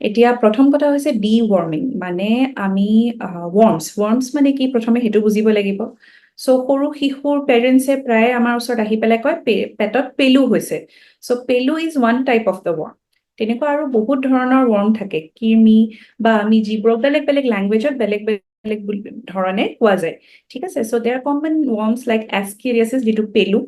এতিয়া প্ৰথম কথা হৈছে ডি ৱৰ্মিং, মানে আমি ৱৰ্মছ ৱৰ্মছ মানে কি প্ৰথমে সেইটো বুজিব লাগিব। চ' সৰু শিশুৰ পেৰেণ্টছে প্ৰায় আমাৰ ওচৰত আহি পেলাই কয় পেটত পেলু হৈছে। চ' পেলু is one type of the worm. তেনেকুৱা আৰু বহুত ধৰণৰ ৱৰ্ম থাকে, কৃমি বা আমি যিবোৰক বেলেগ বেলেগ লেংগুৱেজত বেলেগ বেলেগ ধৰণে কোৱা যায়, ঠিক আছে। So there are common worms like ascariasis, যিটো পেলু,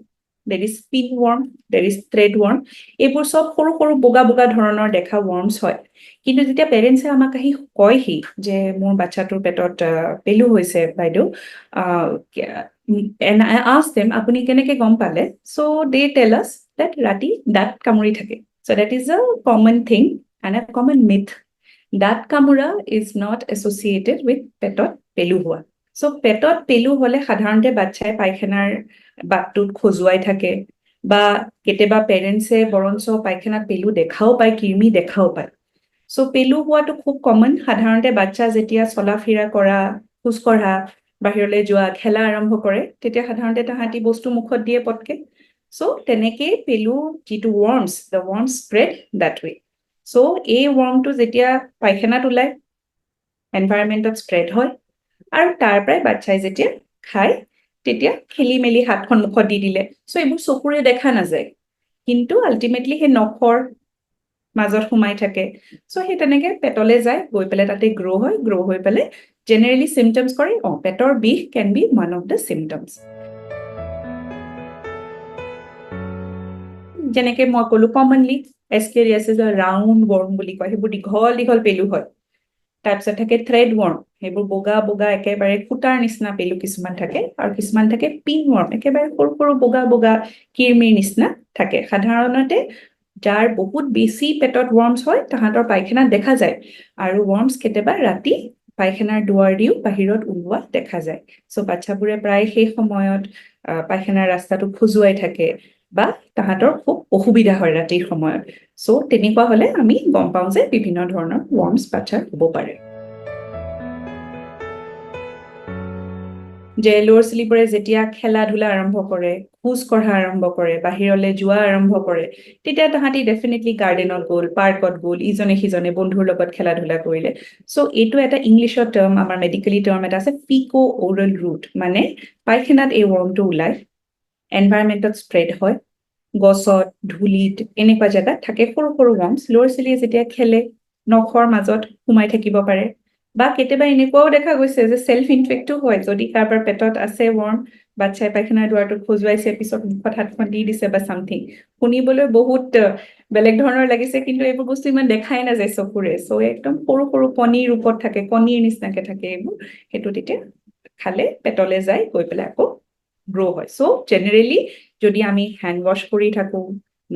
there is pin worm, there is thread worm. এইবোৰ চব সৰু সৰু বগা বগা ধৰণৰ দেখা ৱৰ্মছ হয়। কিন্তু যেতিয়া পেৰেণ্টছে আমাক আহি কয়হি যে মোৰ বাচ্ছাটোৰ পেটত পেলু হৈছে বাইদেউ, and I ask them আপুনি কেনেকে গম পালে? So they tell us that ৰাতি দাঁত কামুৰি থাকে। So that is a common thing and a common myth. দাঁত কামোৰা is not associated with পেটত পেলু হোৱা। চ' পেটত পেলু হ'লে সাধাৰণতে বাচ্ছাই পায়খানাৰ বাটটোত খজুৱাই থাকে, বা কেতিয়াবা পেৰেণ্টছে বৰঞ্চ পায়খানাত পেলু দেখাও পায়, কৃমি দেখাও পায়। চ' পেলু হোৱাটো খুব কমন। সাধাৰণতে বাচ্ছা যেতিয়া চলা ফিৰা কৰা, খোজকঢ়া, বাহিৰলৈ যোৱা, খেলা আৰম্ভ কৰে, তেতিয়া সাধাৰণতে তাহাঁতি বস্তু মুখত দিয়ে পটকে। চ' তেনেকেই পেলু যিটো worms, the worms spread that way. So এই ৱৰ্মটো যেতিয়া পায়খানাত ওলায়, এনভাইৰমেণ্টত স্প্ৰেড হয়, আৰু তাৰ পৰাই বাচ্ছাই যেতিয়া খায় তেতিয়া খেলি মেলি হাতখন মুখত দি দিলে। চ' এইবোৰ চকুৰে দেখা নাযায়, কিন্তু আল্টিমেটলি সেই নখৰ মাজত সোমাই থাকে। চ' সেই তেনেকে পেটলে যায়, গৈ পেলাই তাতে গ্ৰ' হয়, গ্ৰ' হৈ পেলাই জেনেৰেলি চিমটমছ কৰে। পেটৰ বিষ can be one of the symptoms. যেনেকে মই ক'লো, কমনলি এছকেৰিয়াছিছ ৰাউণ্ড ৱৰ্ম বুলি কয়, সেইবোৰ দীঘল দীঘল পেলু হয়। তাৰপিছত থাকে থ্ৰেড ৱৰ্ম, সেইবোৰ বগা বগা একেবাৰে সূতাৰ নিচিনা পেলু কিছুমান থাকে, আৰু কিছুমান থাকে পিন ৱৰ্ম, একেবাৰে সৰু সৰু বগা বগা কিৰমিৰ নিচিনা থাকে। সাধাৰণতে যাৰ বহুত বেছি পেটত ৱৰ্মছ হয় তাহাঁতৰ পায়খানাত দেখা যায়, আৰু ৱৰ্মছ কেতিয়াবা ৰাতি পায়খানাৰ দুৱাৰ দিও বাহিৰত ওলোৱা দেখা যায়। চ' বাচ্ছাবোৰে প্ৰায় সেই সময়ত পায়খানাৰ ৰাস্তাটো খজুৱাই থাকে বা তাহাঁতৰ খুব অসুবিধা হয় ৰাতিৰ সময়ত। চ' তেনেকুৱা হ'লে আমি গম পাওঁ যে বিভিন্ন ধৰণৰ ৱৰ্মছ বাচ্ছাৰ হ'ব পাৰে। যে ল'ৰা ছোৱালীবোৰে যেতিয়া খেলা ধূলা আৰম্ভ কৰে, খোজ কঢ়া আৰম্ভ কৰে, বাহিৰলৈ যোৱা আৰম্ভ কৰে, তেতিয়া তাহাঁতি ডেফিনেটলি গাৰ্ডেনত গ'ল, পাৰ্কত গ'ল, ইজনে সিজনে বন্ধুৰ লগত খেলা ধূলা কৰিলে। চ' এইটো এটা ইংলিছৰ টাৰ্ম, আমাৰ মেডিকেলি টাৰ্ম এটা আছে, ফিকো অ'ৰেল ৰুট, মানে পায়খানাত এই ৱৰ্মটো ওলায়, এনভাইৰমেণ্টত স্প্ৰেড হয়, গছত, ধূলিত, এনেকুৱা জেগাত থাকে সৰু সৰু ৱৰ্মছ। ল'ৰা ছোৱালীয়ে যেতিয়া খেলে নখৰ মাজত সোমাই থাকিব পাৰে, বা কেতিয়াবা এনেকুৱাও দেখা গৈছে যে চেল্ফ ইনফেক্টো হয়। যদি কাৰোবাৰ পেটত আছে ৱৰ্ম, বাচ্ছাই পায়খানাৰ দুৱাৰটো খজুৱাইছে, পিছত মুখত হাতখন দি দিছে বা চামথিং। শুনিবলৈ বহুত বেলেগ ধৰণৰ লাগিছে, কিন্তু এইবোৰ বস্তু ইমান দেখাই নাযায় চকুৰে। চ' একদম সৰু সৰু কণীৰ ৰূপত থাকে, কণীৰ নিচিনাকে থাকে এইবোৰ। সেইটো তেতিয়া খালে পেটলে যায়, গৈ পেলাই আকৌ গ্ৰ' হয়। চ' জেনেৰেলি যদি আমি হেণ্ড ৱাছ কৰি থাকোঁ,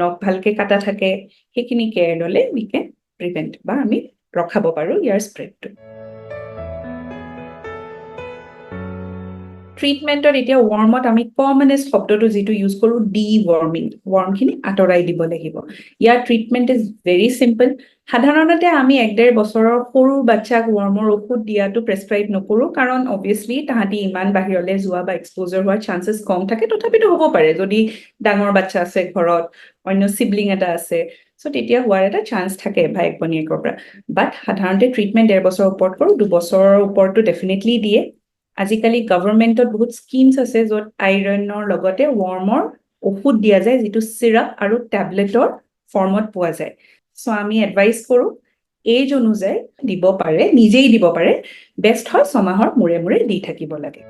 নখ ভালকে কাটা থাকে, সেইখিনি কেয়াৰ ল'লে we can prevent বা আমি ৰখাব পাৰোঁ ইয়াৰ স্প্ৰেডটো। ট্ৰিটমেণ্টত এতিয়া ৱৰ্মত আমি কমনেষ্ট শব্দটো যিটো ইউজ কৰোঁ, ডি ৱৰ্মিং, ৱৰ্মখিনি আঁতৰাই দিব লাগিব। ইয়াৰ ট্ৰিটমেণ্ট is very simple. সাধাৰণতে আমি 1-1.5 বছৰৰ সৰু বাচ্ছাক ৱৰ্মৰ ঔষধ দিয়াটো প্ৰেছক্ৰাইব নকৰোঁ, কাৰণ অবভিয়াছলি তাহাঁতি ইমান বাহিৰলৈ যোৱা বা এক্সপ'জাৰ হোৱাৰ চান্সেছ কম থাকে। তথাপিতো হ'ব পাৰে যদি ডাঙৰ বাচ্ছা আছে ঘৰত, অন্য চিবলিং এটা আছে, চ' তেতিয়া হোৱাৰ এটা চান্স থাকে ভায়েক ভনীয়েকৰ পৰা। বাট সাধাৰণতে ট্ৰিটমেণ্ট 1.5 বছৰৰ ওপৰত কৰোঁ, 2 বছৰৰ ওপৰতো ডেফিনেটলি দিয়ে। আজিকালি গভৰ্ণমেণ্টত বহুত স্কিমছ আছে য'ত আইৰণৰ লগতে ৱৰ্মৰ ঔষধ দিয়া যায়, যিটো চিৰাপ আৰু টেবলেটৰ ফৰ্মত পোৱা যায়। চ' আমি এডভাইচ কৰোঁ এইজ অনুযায়ী দিব পাৰে, নিজেই দিব পাৰে। বেষ্ট হয় 6 মাহৰ মূৰে মূৰে দি থাকিব লাগে।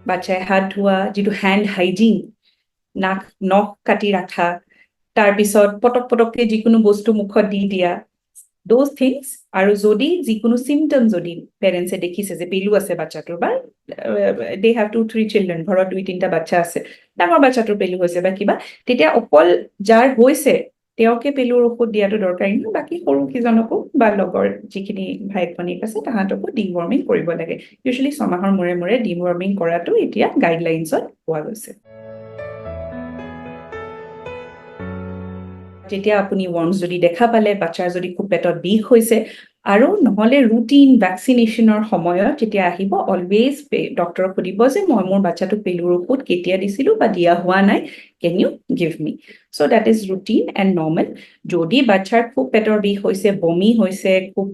বাচ্ছাই হাত ধোৱা, যিটো হেণ্ড হাইজিন, নাক নখ কাটি ৰাখা, তাৰপিছত পটক পটককে যিকোনো বস্তু মুখত দি দিয়া, those things. আৰু যদি যিকোনো চিমটম যদি পেৰেণ্টছে দেখিছে যে পেলু আছে বাচ্ছাটোৰ, বা they have 2-3 children, ঘৰত 2-3টা বাচ্ছা আছে, ডাঙৰ বাচ্ছাটোৰ পেলু হৈছে বা কিবা, তেতিয়া অকল যাৰ হৈছে তেওঁকে পেলুৰ ঔষধ দিয়াটো দৰকাৰী নহয়, বাকী সৰু কেইজনকো বা লগৰ যিখিনি ভায়েক ভনীয়েক আছে তাহাঁতকো ডিৱৰ্মিং কৰিব লাগে। ইউজুৱেলি 6 মাহৰ মূৰে মূৰে ডিৱৰ্মিং কৰাটো এতিয়া গাইডলাইনছত পোৱা গৈছে। যেতিয়া আপুনি ৱৰ্মছ যদি দেখা পালে, বাচ্ছাৰ যদি খুব পেটত বিষ হৈছে, আৰু নহ'লে ৰুটিন ভেকচিনেশ্যনৰ সময়ত যেতিয়া আহিব, অলৱেজ ডক্টৰক সুধিব যে মই মোৰ বাচ্ছাটোক পেলুৰ ঔষধ কেতিয়া দিছিলোঁ বা দিয়া হোৱা নাই, can you give me? So that is routine and normal. যদি বাচ্ছাৰ খুব পেটৰ বিষ হৈছে, বমি হৈছে, খুব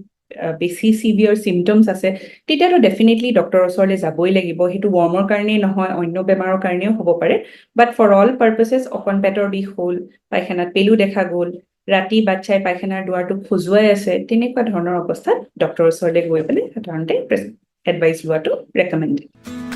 বেছি চিভিয়াৰ চিমটমছ আছে, তেতিয়াতো ডেফিনেটলি ডক্টৰৰ ওচৰলৈ যাবই লাগিব। সেইটো ৱৰ্মৰ কাৰণেই নহয়, অন্য বেমাৰৰ কাৰণেও হ'ব পাৰে। বাট ফৰ অল পাৰ্পাচেছ, অকণ পেটৰ বিষ হ'ল, পায়খানাত পেলু দেখা গ'ল, ৰাতি বাচ্ছাই পায়খানাৰ দুৱাৰটো খজুৱাই আছে, তেনেকুৱা ধৰণৰ অৱস্থাত ডক্টৰৰ ওচৰলৈ গৈ পেলাই সাধাৰণতে এডভাইচ লোৱাটো ৰেকমেণ্ডেড।